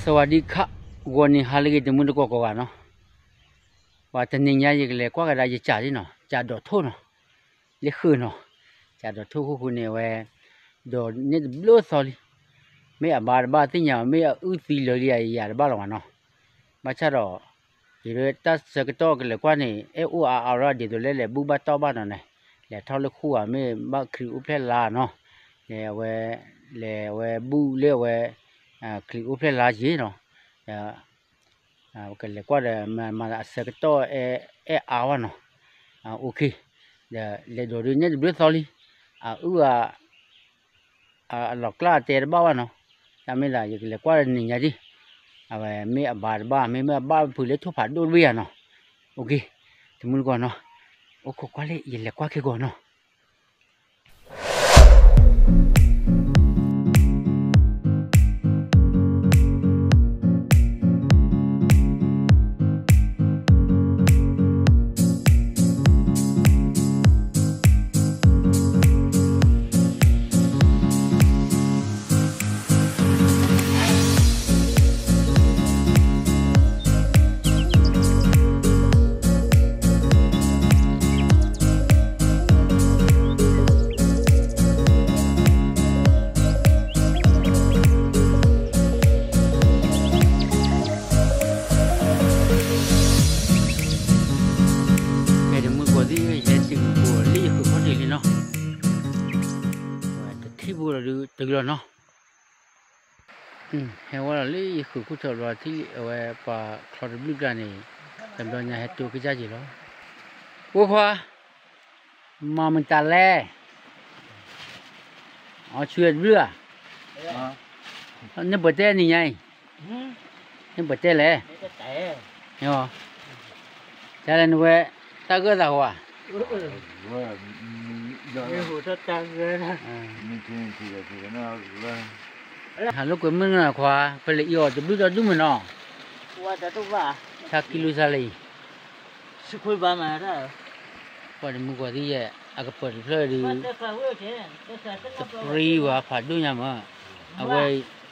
စဝၤဒံခး ဂီၤနံၤဟါလၢအဂ့ၤ တမုၢ်တကိးကိးဂၤနီၤ, ပှၤတနံၤညါယကလဲၤကွၢ်ကဒါယကၢ်လံနီၤ, ကၢ်ဒိးထိၣ်နီၤ, လၢဃုာ်နီၤ, ကၢ်ဒိးထိၣ်ဃုာ်ဃုာ်န့ၣ် အဝဲ ဒိးန့ၢ်တဘျုးသီလံ, မ့ၢ်အဘါတဘၣ်သ့ၣ်ညါ မ့ၢ်အအုၣ်သံလၢာ်လံယၤတဘၣ်လီၤဘၣ်နီၤ, ဘၣ်ဆၣ်ဒီး ယဒၣ်တၢ်ဆၢကတီၢ်ကလဲၤကွၢ်န့ၣ် အဲၣ်အိၣ်အါအါဒီး ဒ်သိးလၢလဲၤဘူၣ်ဘၣ်တီၢ်ဘၣ်နီၤန့ၣ်, လဲၤထီၣ်လၢဃုာ်ဧါ မ့ၢ်ဘၣ်ချံးအိၣ်ဖျဲၣ်လါနီၤ, လဲၤအဝဲ လဲၤအဝဲဘူၣ်လၢအဝဲ ချံးအိၣ်ဖျဲၣ်လါယ့ၤနီၤ, ကလဲၤကွၢ်ဒီး မၤအဆၢကတီၢ်အဲၣ်အါဝဲနီၤ, အိၣ်ခ့, ဒီးလဲၤဒိးဒုးန့ၢ်တဘျုးသီလံ, အအုၣ် အလီၢ်ကျၢၢ်အတဲတဘၣ်ဘၣ်နီၤ, တၢ်မ့ၢ်သး ယကလဲၤကွၢ်တနံၤညါဒံး, အဝဲမ့ၢ်အဘါတဘၣ် မ့မ့ၢ်အဘၣ်ဖုးလၢထိၣ်ဖးဒိၣ်တဘ့ၣ်ယၤနီၤ, အိၣ်ခ့, တမုၢ်တကိးနီၤ, အိၣ်ခိးကွၢ်လၢ ယလဲၤကွၢ်ခဲဂီၤနီၤ. ဖဲတမုၢ်တကိးသ့ၣ် ယဟဲတုၤကိးလၢယဃုာ်ခီၣ်ထံးလံနီၤ, တထံၣ်ဖိဒီးဒုးတုၤလီၤနီၤ. ဟဲဝဲလီၤလၢယဃုာ်ခီၣ်ထံးဘျီ ထံၣ်အဝဲပှၤချီတဘျုးကျါန့ၣ်, တဘျီညါဟဲတိၤကစၢ်က့ၤလီၤ. ဖိခွါ, မၤမတၤလဲၣ်, အီၣ်ဆူၣ်တဘျုးဧါ, န့ၣ်ပှၤတဲနံၤညါအံၤ, န့ၣ်ပှၤတဲလဲၣ်, တၢ်လဲၣ်နဝဲ, တၢ်ဂၢၢ်သးဝါ ဟးလိာ်ကွဲမုၢ်နၤခွါ ဖဲလဲၤအံၤအီၤတဘျုးဒီဒူၣ်မ့ၢ်နီၤ, ဆါကံလူစါလံ, ပှၤတမုၢ်တကိးသ့ၣ်ယဲၢ် အကပၢၤတဖျၢၣ်ဒုး, တပြံဝဲဖးဒိၣ်ညါမး, အဝဲ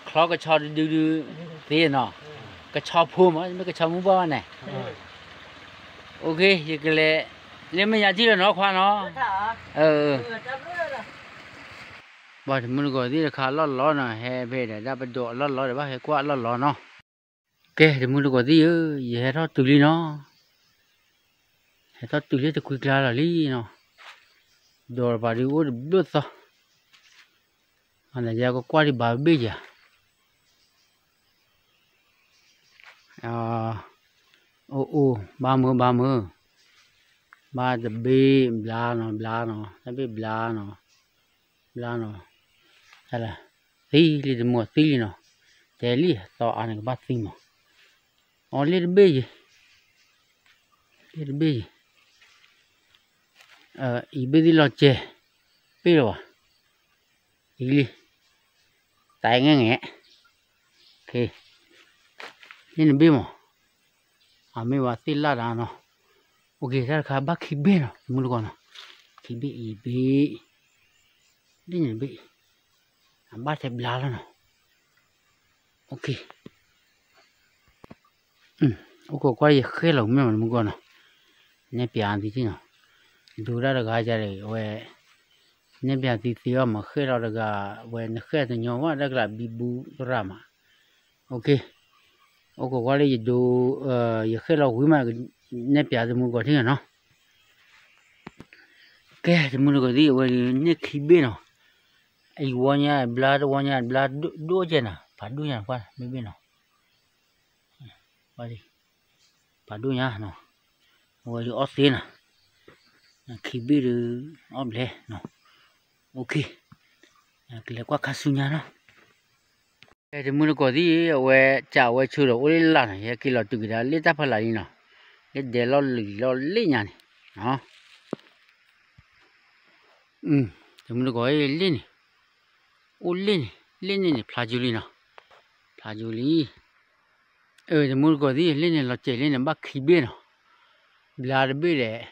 ချီကဆီတဒုဒု သ့နီၤ, ကဆီဖိမး မ့ၢ်ကဆီမုၢ်ဘၣ်ဘၣ်န့ၣ်, အိၣ်ခ့ ယကလဲၤ, လၢမဲာ်ညါထံၣ်လီၤနီၤခွါနီၤ, ပှၤတမုၢ်တကိးသ့ၣ်တခါအလီၢ်လီၤနီၤ, ဟဲဖဲဒီးဒၣ်ပဒိးအလီၢ်လီၤဒီးဘၣ်ဟဲကွၢ်အလီၢ်လီၤနီၤ. ကဲ တမုၢ်တကိးသ့ၣ်ဧၢ, ယဟဲထီၣ်တုၤလံနီၤ, ဟဲထီၣ်တုၤလၢတကွံကျါလီၤလံနီၤ, ဒိးတပၤဒုးအိၣ်တဘျုးသီ, အန့ၣ်ယကကွၢ်ဒံးဘၣ်ဘ့ၣ်ယၤ အိၣ်အိၣ် ဘၣ်မုာ်ဘၣ်မုာ်, ဘၣ်တဘ့ၣ်ဘျါနီၤ ဘျါနီၤ တဘ့ၣ်ဘျါနီၤ, ဘျါနီၤ, သံလံတမုၢ်သံလံနီၤ, တဲလံသီအါန့ၣ်ကဘၣ်သံမး, အီၤလ့ၣ်တဘ့ၣ်ယံၤ, လ့ၣ်တဘ့ၣ်ယံၤ, အံၤဘ့ၣ်သ့ၣ်လီၤစဲး, ပ့ၢ်လီၤဘၣ်, အံၤလံ, တၢ်ငဲၣ်ငဲၣ်, လ့ၣ်နဘ့ၣ်မး, အမ့ၢ်ဝဲသ့ၣ်လၣ်တၢ်နီၤ, အိၣ်ခ့ တၢ်တခါဘၣ်ခံဘ့ၣ်နီၤ တမုၢ်တကိးနီၤ, ခံဘ့ၣ်အံၤဘ့ၣ်, လ့ၣ်နဘ့ၣ်အံၤ, အဘၣ်ထဲဘျါလီၤနီၤ, အိၣ်ခ့ အိၣ်ခိးကွၢ်ယဃဲၢ်လီၤမ့ၢ်မး တမုၢ်တကိးနီၤ, နဲၣ်ပၠးသံနီၤ, ဒိတၢ်တဂၤယၤဒီး အဝဲ နဲၣ်ပၠးသံသ့အီၤမး ဃဲၢ်လီၤတဂၤ, အဝဲနဃဲၢ်တညီဘၣ် တၢ်ကလးဘံဘူသရၣ်မး, အိၣ်ခ့, အိၣ်ခိးကွၢ်လၢယဒိ, ယဃဲၢ်လီၤဝံၤမး, နဲၣ်ပၠးတမုၢ်တကိးထံၣ်နီၤ, ကဲ တမုၢ်တကိးသ့ၣ် အဝဲန့ၣ်ခံဘ့ၣ်နီၤ, အံၤဝီညါဘျါ တဝီညါဘျါ, ဒိၣ်ကဲနၤ ဖးဒိၣ်ညါကွၢ် မ့ၢ်ဘ့ၣ်နီၤ, ဖးဒိၣ်ညါနီၤ, အဝဲအီၣ်သ့နီၤ, ခံဘ့ၣ်ဒီး အီၣ်ဘျဲၣ်နီၤ, အိၣ်ခ့, ကလဲၤကွၢ်ခါဆူညါနီၤ, တမုၢ်တကိးသ့ၣ် အဝဲကးဝဲဆိဒီးအိၣ်လၢလၢ်နီၤ, ယဟဲက့ၤလီၤတုၤကဒါလၢတၢ်ဖီလာ်လံနီၤ, လၢဒဲးလီၢ်လံၤလီၢ်လ့ၣ်ညါန့ၣ်, တမုၢ်တကိး လ့ၣ်န့ၣ်, အိၣ်လ့ၣ်န့ၣ် လ့ၣ်န့ၣ်န့ၣ် ဖျါကၠူလံနီၤ, ဖျါကၠူလံ, တမုၢ်တကိးသ့ၣ် လ့ၣ်န့ၣ်လီၤစဲးလံန့ၣ် ဘၣ်ခံဘ့ၣ်နီၤ, ဘျါတဘ့ၣ်ဒီး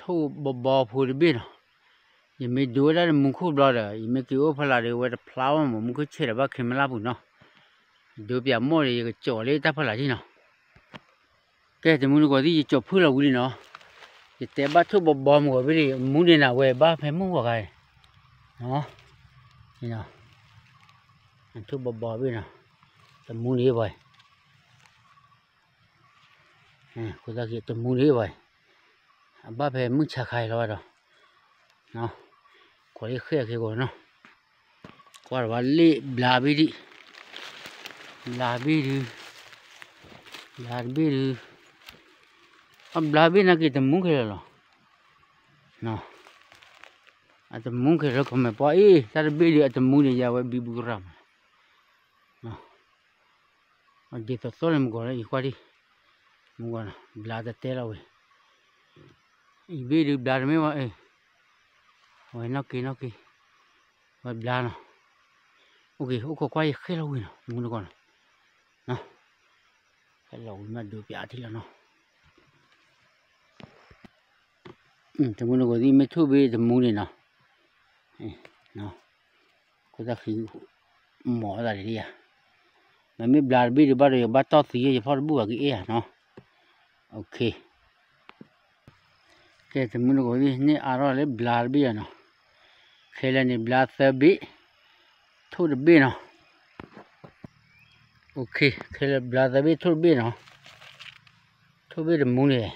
ထိၣ်ဘီဘီဖိတဘ့ၣ်နီၤ, ယမ့ၢ်ဒိဝဲဒၣ်တမူခိၣ်ဘျီဒီး ယမ့ၢ်က့ၤအိၣ်ဖီလာ်ဒီး အဝဲတဖျါဘၣ်မး မူခိၣ်ဆဲးဒီးဘၣ်ခံမ့ၢ်လၢ်ပူၤနီၤ, ဒိးပၠးမိၢ်ဒီး ယကကၠီၣ်လၢတၢ်ဖီလာ်ထံနီၤ. ကဲ တမူတကိးသ့ၣ် ယကၠီၣ်ဖုလီၤဝံၤလံနီၤ. ယတဲဘၣ်ထိၣ်ဘီဘီမုၢ်ဂီၤဖဲန့ၣ် မူန့ၣ်နၤဝဲ ဘၣ်ဖဲမုၢ်ဂီၤခါန့ၣ်, ထိၣ်ဘီဘီဘ့ၣ်နီၤ, တမူန့ၣ်ဘၣ်, တမူန့ၣ်ဘၣ်, အဘၣ်ဖဲမုၢ်ဆါခါအံၤလီၤဘၣ်ဒီး, ကွၢ်လၢဃဲၣ်အခဲဂီၤနီၤ, ကွၢ်ဒီးဘၣ်လ့ၣ်ဘျါဘ့ၣ်ဒံး, ဘျါဘ့ၣ်ဒု, ဘျါတဘ့ၣ်ဒု, အဘျါဘ့ၣ်နာ်က့ၤတမူခဲလၢာ်လီၤ. အတမူခဲလၢာ် comment ပှၤအ့ၣ် တၢ်တဘ့ၣ်ဒု အတမူန့ၣ် ယၤဝဲဘံဘူကရၢ်မး, ဒ်သိးသိးလၢမုၢ်ဂီၤလၢယကွၢ်ဒံး, မုၢ်ဂီၤနီၤ ဘျါတတဲလီၤဝဲ, အံၤဘ့ၣ်ဒုဘျါတမ့ၢ်ဝဲ, ဝဲနီၢ်က့နီၢ်က့, ဝဲဘျါနီၤ, အိၣ်ခိးကွၢ်ယဃဲလီၤဝံၤနီၤ မုၢ်တကိးနီၤ, ဟဲလီၤဝံၤမးဒုးပၠးထံလီၤနီၤ. တမူတကိးသ့ၣ် မ့ၢ်ထိၣ်ဘ့ၣ်တမူန့ၣ်နီၤ, ခိၣ်သၣ်ဃံ မီၤသးဒ်ယၤ, မ့မ့ၢ်ဘျါတဘ့ၣ်ဒုးဘၣ်ဒီး ယကဘၣ်တီၢ်သံ ယဖီၣ်တဘူၣ်ဘၣ်ကအ့ၣ်ဧါနီၤ. ကဲ တမူတကိးသ့ၣ် န့ၢ်အါထီၣ်လၢဘျါတဘ့ၣ်ဧါနီၤ, ခဲလၢာ်န့ၣ် ဘျါသၢဘ့ၣ်, ထိၣ်တဘ့ၣ်နီၤ. ခဲလၢာ်ဘျါသၢဘ့ၣ် ထိၣ်တဘ့ၣ်နီၤ, ထိၣ်ဘ့ၣ်တမူန့ၣ်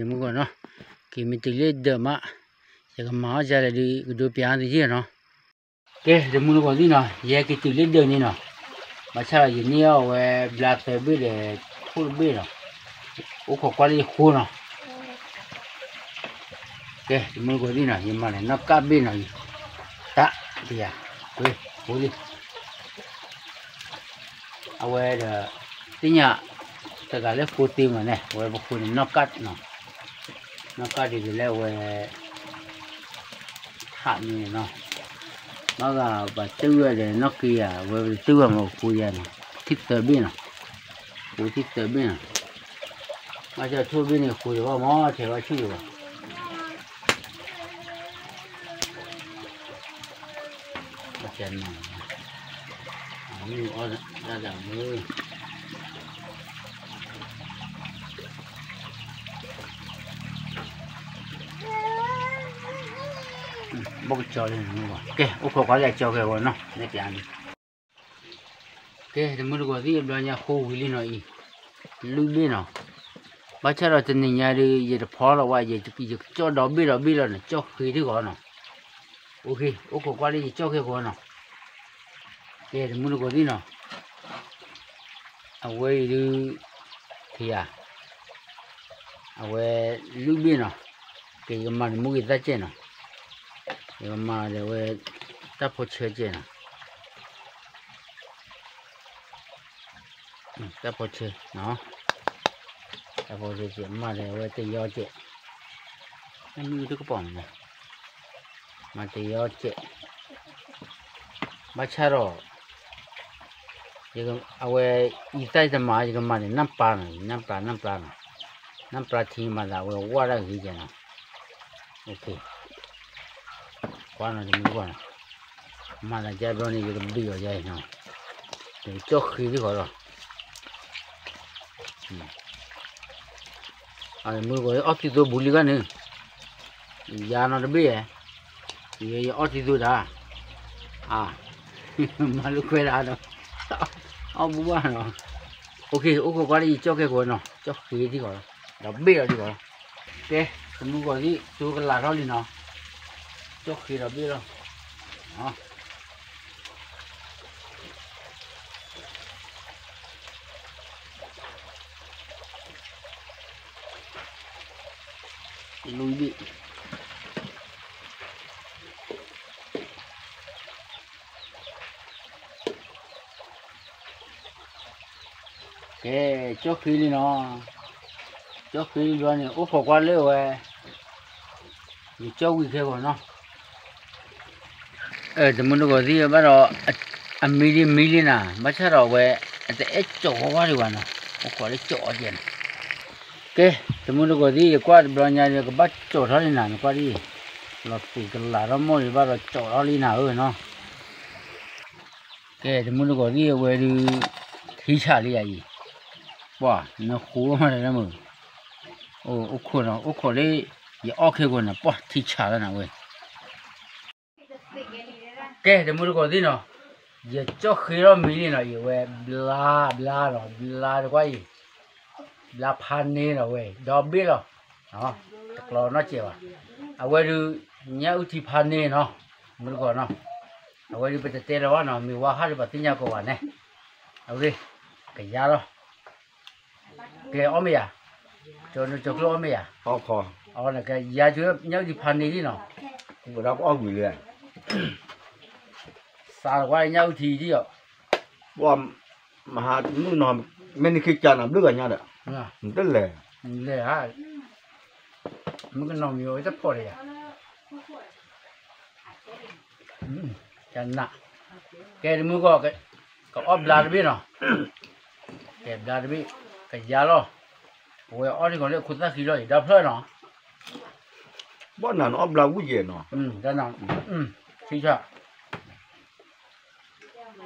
တမူဂီၤနီၤ, က့ၤမ့ၢ်တုၤလၢဒၢးမး, ယကမၤအီၣ်ဒ်လဲၣ်ဒုး ကဒုးပၠးသ့ၣ်နီၤ. ကဲ တမူတကိးသ့ၣ်နီၤ, ယဟဲက့ၤတုၤလၢဒၢးန့ၣ်နီၤ, ဘၣ်ဆၣ်ဒီးယန့ၢ်အီၣ်ဝဲ ဘျါသၢဘ့ၣ်ဒီး ထိၣ်တဘ့ၣ်နီၤ, အိၣ်ခိးကွၢ်လၢယဃိနီၤ. ကဲ တမူတကိးသ့ၣ်နီၤ, ယမၤန့ၣ်နီၢ်ကၣ်ဘ့ၣ်နီၤ, တၢ်တယၤ, ဝဲ ဃိလံ အဝဲဒီး သ့ၣ်ညါ တဂၤလၢဃိသ့မးန့ၣ် အဝဲပဃိန့ၣ်နီၢ်ကၣ်နီၤ, နီၢ်ကၣ်ဒ်သိးလၢအဝဲ ထးမံၤန့ၣ်နီၤ, ဘၣ်ဂၤပှၤတဝဲဒီးနီၢ်က့ယၤ အဝဲပတဝဲမးဃိယၤနီၤ, ထံၣ်သၢဘ့ၣ်နီၤ, ဃိထံၣ်သၢဘ့ၣ်နီၤ, ဘၣ်ဆၣ်ထိၣ်ဘ့ၣ်န့ၣ်ဃိယၤဘၣ်မး ထဲဘၣ်ဆူၣ်ယၤဘၣ် မ့ၢ်အီၣ်ဒၣ်တၢ်မုၢ် ဘီကကၠီလံ, ကဲ အိၣ်ခိးကွၢ်လၢအကၠီခဲဂီၤနီၤ နဲၣ်ပၠးန့ၣ်, ကဲ တမူတကိးသ့ၣ် အဘျီညါဃိဝံၤလံနီၤအံၤ, လွံၢ်ဘ့ၣ်နီၤ, ဘၣ်ဆၣ်ဒီးတနံၤညါဒီး ယတဖီလီၤဝဲ ယကကၠီၣ်ဒီဘ့ၣ်ဒီဘ့ၣ်လီၤန့ၣ် ကၠီၣ်ဃ့ထံဂီၤနီၤ, အိၣ်ခိးကွၢ်လၢယကၠီၣ်ခဲဂီၤနီၤ, ကဲ တမူတကိးသ့ၣ်နီၤ, အဝဲအံၤဒုး ထံယၤ အဝဲ လွံၢ်ဘ့ၣ်နီၤ, ကဲ ယကမၤန့ၣ်မူဂ့ၤသၣ်ကဲးနီၤ, ယကမၤဒီးဝဲ တၢ်ဖိဆၢကဲးနီၤ, တၢ်ဖိဆၢနီၤ, တၢ်ဖိဆၢကဲး မၤဒီးဝဲတယီကဲး, မ့ၢ်တကပီၤမးနီၤ, မၤတယီကဲး, ဘၣ်ဆၣ်ဒီး အဝဲ အံသၣ်တမၤ ယကမၤန့ၣ် နၢ်ပျါနီၤ, နၢ်ပျါ နၢ်ပျါနီၤ, နၢ်ပျါထံမၤသး အဝဲဝါဒၣ်ဂ့ၤကဲနီၤ, ကွၢ်နီၤ တမူတကိးနီၤ, မၤသးကဲဘျီန့ၣ် ယကဘ့ၣ်အီၤယဲနီၤ, ကၠီၣ်ဃ့ထံဂီၤလီၤ, တမူတကိး အီၣ်သံသိဘူးလံဂၤန့ၣ် ယၤနီတဘ့ၣ်ဧါ, ယအီၣ်သံသိဒၣ်, အါ, မၤလိခွဲးဒၣ်ဒီး, အီၣ်ဘူးဘၣ်နီၤ, အိၣ်ခိးကွၢ်လၢယကၠီၣ်ခဲဂီၤနီၤ, ကၠီၣ်ဃ့ထံဂီၤလီၤ, ဒီးဘ့ၣ်အီၤထံဂီၤလီၤ, ကဲ တမူတကိးသ့ၣ် တိကလးထီၣ်လံနီၤ, ကၠီၣ်ဃ့ဒီးဘ့ၣ်လီၤ လူဘ့ၣ်, ကဲ ကၠီၣ်ဃ့လံနီၤ, ကၠီၣ်ဃ့လံဘျီန့ၣ် အိၣ်ခိးကွၢ်လၢဝဲ ယကၠီၣ်ဝံၤခဲဂီၤနီၤ, တမူတကိးသ့ၣ်ဘၣ်ဒီး အမံဒ်မံလံနၤ ဘၣ်ဆၣ်ဒီးဝဲ အတအဲၣ်ကၠီၣ်ဝါဝါဒံးဘၣ်နီၤ, အိၣ်ခိးလၢကၠီၣ်အီၤကဲန့ၣ်, ကဲ, တမုၢ်တကိးသ့ၣ် ယကွၢ်တဘျီညါဒီး ကဘၣ်ကၠီၣ်ထီၣ်လံနၤ နကွၢ်ဒ်အံၤ, လီၤသ့ၣ်ကလၤထီၣ်မိၢ်ဒံးဘၣ်ဒီး ကၠီၣ်ထီၣ်လံနၤဧၢနီၤ. ကဲ တမုၢ်တကိးသ့ၣ် အဝဲဒုး ထံဆးလံယၤအံၤ, ပှၤ နဃိမးတမုၢ်, အိၣ်ခိးနီၤ အိၣ်ခိးလၢ ယအီၣ်ခဲကိာ်န့ၣ် ပှၤထံဆးလီၤနၤဝဲ ကဲ တမုၢ်တကိးသ့ၣ်နီၤ, ယကၠီၣ်ဃ့ထီၣ်မံၤလံနီၤ အံၤဝဲ ဘျါ ဘျါနီၤ ဘျါတကွၢ်အံၤ, ဘျါဖးန့ၢ်နီၤဝဲ ဒီဘ့ၣ်လီၤ, တကျီနီၢ်စဲးဘၣ်, အဝဲဒုး ညၣ်အုၣ်ထံဖးန့ၢ်နီၤ, တမုၢ်တကိးနီၤ, အဝဲဒုးပတတဲလၢၤဘၣ်နီၤ မ့ၢ်ဝါဟၣ်ဒုးပှၤသ့ၣ်ညါကိးဂၤန့ၣ်, အဂ့ၢ်, ကယါလီၤ ကဲအီၣ်မ့ၢ်ယၤ, ကၠီနကၠီကျိၣ်အီၣ်မ့ၢ်ယၤ, ကဲယၤကၠီညၣ်အုၣ်ထံဖးန့ၢ်လံနီၤ, ပအီၣ်ဝံၤလံ, စးလီၤကွၢ်ညၣ်အုၣ်ထံဒံၣ်အီၤ, ပှၤ မဟါမုၣ်နီၤ, မ့ၢ်နခ့ကၢ်နၤဘျုးဂၤညါဒီး, နတလဲၤ, လဲၤဧါ, မုၣ်ကနီၤမံၤဝဲတဖီၣ်ဒီးယၤ နး, ကဲတမုၢ်ဂီၢ်, ကအီၣ်ဘျါတဘ့ၣ်နီၤ, ကဲဘျါတဘ့ၣ်, ကယါလီၤ, အဝဲအီၣ်ထံကီၢ်လၢအခိၣ်သၣ်ဃံလီၤအံၤ ဒီဖျၢၣ်နီၤ, ဘၣ်နၤနအီၣ်ဘျါဝံၣ်ယဲၢ်နီၤ, ထံဆး,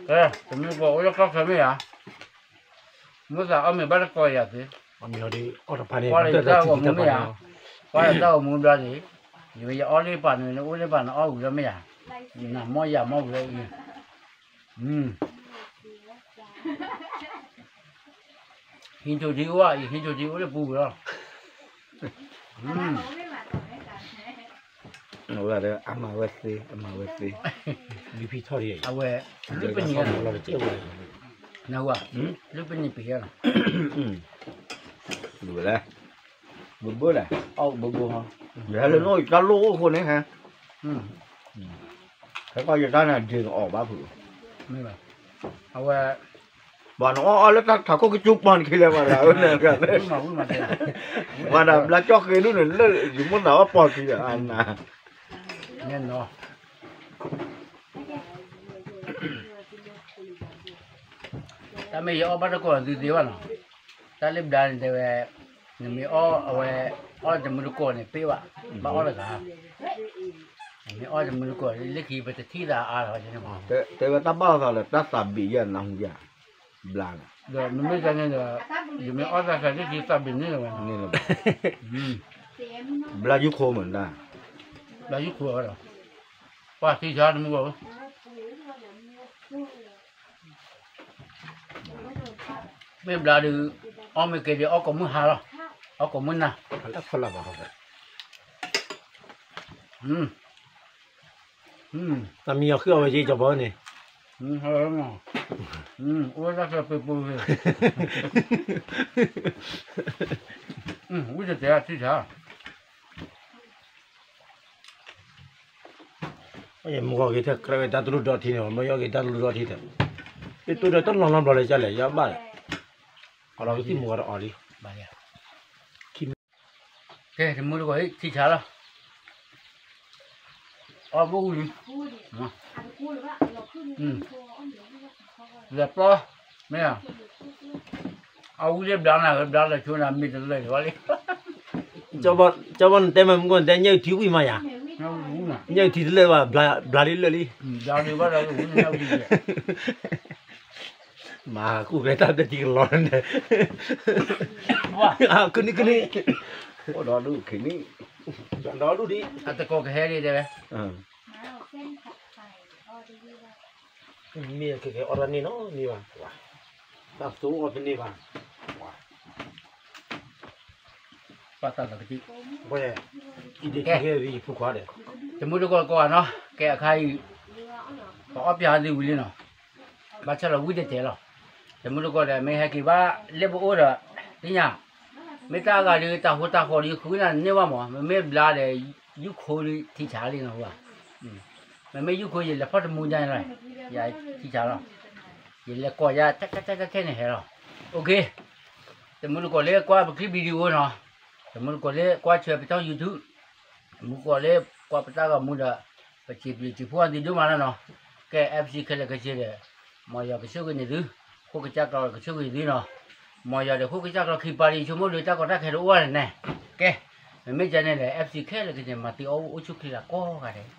ကဲ တမုၢ်ဂီၢ်အိၣ်လၢကီၢ်ချၢမ့ၢ်ဧါ, မုၢ်သးအီၣ်မ့ၤဘၣ်တကိးယၤသ့, ကွၢ်လၢတၢ်ဂီၤမူမ့ၢ်ဧါ, ကွၢ်လၢတၢ်ဂီၤမူဘျါန့ၣ်, ယဝဲယအီၣ်လၢပာ်န့ၣ် နအိၣ်လၢပာ်န့ၣ်အီၣ်ဝံၤလီၤမ့ၢ်ဧါ, နမီၢ်ယၤမီၢ်ဝံၤလီၤအံၤ, ဟံးစိၤထံအိၣ်ဧါအံၤ ဟံးစိၤထံအိၣ်လၢပူၤဝံၤလီၤ, အဝဲ အမၤဝဲသ့ အမၤဝဲသ့, အဝဲ လၢပနံၤ, နဝၤ, လၢပနံၤပ့ၤဧါနီၤ, ဒ်လဲၣ်, ဘိဘိလဲၣ်, အီၣ်ဘိဘိဟီ, ယဟဲလၢနအိၣ်ယတၢ်လိၣ်အိၣ်အဃိန့ၣ်ဟဲ, ဟဲကီၢ်ယတၢ်န့ၣ်ဒ့ၣ်အီၣ်ဘၣ်ဖုး, အဝဲ ပှၤနအီၣ်အီၣ်လၢတၢ်ထးခိၣ်ကစူပီန့ၣ်ခံလဲၣ်ပှၤဒၣ်, ပှၤဒၣ်ဘျါကၠီၣ်ဃ့ဒူၣ်န့ၣ် လၢယမိၢ်သးအီၣ်ပီခံဒီးအနၤ, တၢ်မ့ၢ်ယအီၣ်ဘၣ်တကိးသုသ့ဘၣ်နီၤ, တၢ်လၢဘျါန့ၣ်တဲဝဲ, နမ့ၢ်အီၣ်အဝဲ, အီၣ်တမုၢ်တကိးန့ၣ်ပ့ၢ်ဘၣ်, ဘၣ်အီၣ်တဂၤ, နမ့ၢ်အီၣ်တမုၢ်တကိးလၢခံပတထံၣ်သးအါလီၤ, တဲဝဲတၢ်ဘၣ်အသးလၢတၢ်သးဘံးယဲၢ်နဟူယဲၢ်, ဘျါန့ၣ်, ဒီးမ့မ့ၢ်န့ၣ်ဒီး, ယမ့ၢ်အီၣ်တၢ်သးလၢခံသးဘံးန့ၣ်လီၤဝဲ, ဘျါယူၢ်ခိမ့ၢ်ဒၣ်, ဘျါယူၢ်ခိဝဲဒီး, ပှၤသံဆါတမုၢ်ဘၣ် မ့ၢ်ဘျါဒုး, အီၣ်မ့ၢ်ကဲဒုး အီၣ်ကိးမုၢ်ဟါလီၤ, အီၣ်ကိးမုၢ်နၤ, တၢ်ဖီလာ်ဘၣ်, တၢ်မံယီၤဃုအီၣ်ဝဲက့ၤကၠီၤဘီန့ၣ်, အိၣ်ဝဲတၢ်ဖျၢၣ်ပူၤပူၤ, ဝံၣ်တတဲထံဆါ မုၢ်ဂီၤက့ၤထဲကြၢးဝဲတၢ်တလိၣ်ဒီထံန့ၣ် မ့ၢ်ယီၤက့ၤတၢ်တလိၣ်ဒီထံဒီး, ယတိၢ်ဒီးတလီၤနီတဘျီလၢကလဲၣ် ယဘၣ်လဲၣ်, အလီၤကသံၣ်မုၢ်ဂီၤတအီၤလံ, ကဲ တမုၢ်တကိးအံၤ ထံဆါလီၤ, အီၣ်ဘိၣ်ဝံၤလံ, လဲၤပျီ, မ့ၢ်ဧါ, အဝံၤလၢဘျါနၤ ဘျါလၢဆိနၤ မ့ၢ်တလၢာ်ဘၣ်လံ ကၠီဘီနတဲမ့ၢ်မုၢ်ကီၢ်နတဲညၣ်အုၣ်ထံဝံၣ်မးယၤ, ညၣ်အုၣ်ထံတလၢာ်ဘၣ်, ဘျါလံလၢာ်လံ, မၤကူၣ်ကဲတၢ်ဘျဲၣ်ထံကလီၤန့ၣ်, ခုနံၣ်ခုနံၣ်, ဒီဒူၣ်ခံနံၣ်, ဒီဒူၣ်ဒံး, အတကိးကဟဲဒံးတဲဝဲ မ့ၢ်ကကဲအီၣ်တၢ်န့ၢ်နီၤန့ၢ်ဘၣ်, တၢ်သိအီၣ်တန့ၢ်ဘၣ်, ပှၤသးသးကတံၢ်, ကဲ, တမုၢ်တကိးကိးဂၤနီၤ, ကဲအခါအံၤ, ပအီၣ်ပျၢ်သ့ဝံၤလံနီၤ, ဘၣ်ဆၣ်လီၤဝံၣ်တဲတဲလီၤ, တမုၢ်တကိးဒီး မ့ၢ်ဟဲက့ၤဘၣ်လၢပအိၣ်ဒီး, သ့ၣ်ညါ, မ့ၢ်တၢ်အဂၤဒီး တၢ်ဟိတၢ်ဃီဒီး ယဃုနၤန့ၢ်ဘၣ်မး, မ့မ့ၢ်ဘျါဒီး ယူၢ်ခိဒီးထံဆါလံနီၤ, မ့မ့ၢ်ယူၢ်ခိ ယလဲၤဖီၣ်တမူညါန့ၣ်လီၤ, ယထံဆါလီၤ, ယလဲၤကိးယၤ တၢ်တၢ်တၢ်တၢ်ခဲန့ၣ်ဟဲလီၤ, တမုၢ်တကိးလၢကွၢ်ပချံ video နီၤ, တမုၢ်တကိးလၢကွၢ်ဆၢပတီၢ် YouTube, တမုၢ်တကိးလၢကွၢ်ပတၢ်ဂီၤမူဒီး, ပစံးဘျုးစံးဖှိၣ်သုဒိၣ်မးလီၤနီၤ, ကဲ FC ခဲလၢာ်ခဲဆ့ဒီး, မ်ယွၤကဆိၣ်ဂ့ၤန့ၢ်သု, ဃိကစၢ်ကျီၤကဆိၣ်ဂ့ၤသုနီၤ, မ်ယွၤဒီး ဃိကစၢ်ကျီၢ်ခံပၤဒီး ယဆိကမိၣ်ဒီး တၢ်ကီတၢ်ခဲတအိၣ်ဘၣ်န့ၣ်န့ၣ်, ကဲ, မ့မ့ၢ်ဒ်န့ၣ်ဒီး FC ခဲလၢာ်ကန့ၣ် မၤသံအီၣ်အိၣ်ဆူၣ်ချ့လၢကိးဂၤဒဲး,